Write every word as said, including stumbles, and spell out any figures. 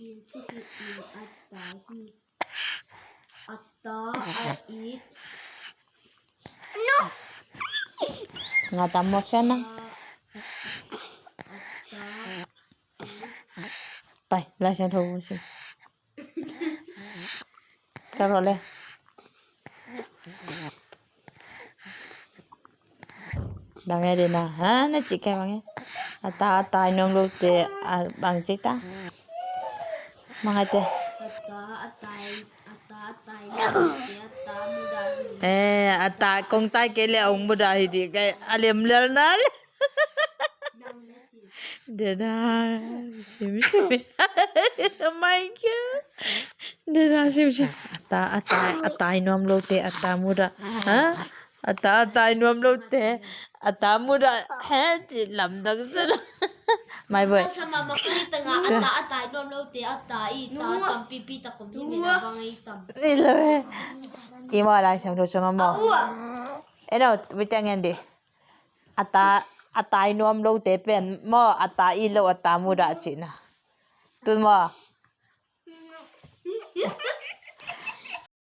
in thuhilh in a ta hi. A ta a it. Nga tam mo fian na. A ta. Pai, Lai Siangtho sim. Ka rawh le. Bang e de na. Ha, na cih kei bang e. A ta, a tai nuam lote, a bang cih ta. Mang ai te. A ta, a tai, a ta, a tai nuam lote, a ta mudah hi. Eh, a ta kong tai kei le ong mudah hi di kei. A lem lel na le. Dada, sim sim. Oh my God. Dada, sim sim. A ta, a tai, a tai nuam lote, a ta mudah. Ha? A ta, a tai nuam lote, a ta mudah. He, ci lamdang sana. Mai boy. Sama makai tanga, a ta, a tai nuam lote, a ta i, ta tam pipi ta kum hi mina bang i tam. I lo e. I mo Lai Siangtho sung a mo. Eno, mi teng en di. A ta, a tai nuam lote pen maw, a ta it lo, a ta mudah cihna. Tun maw.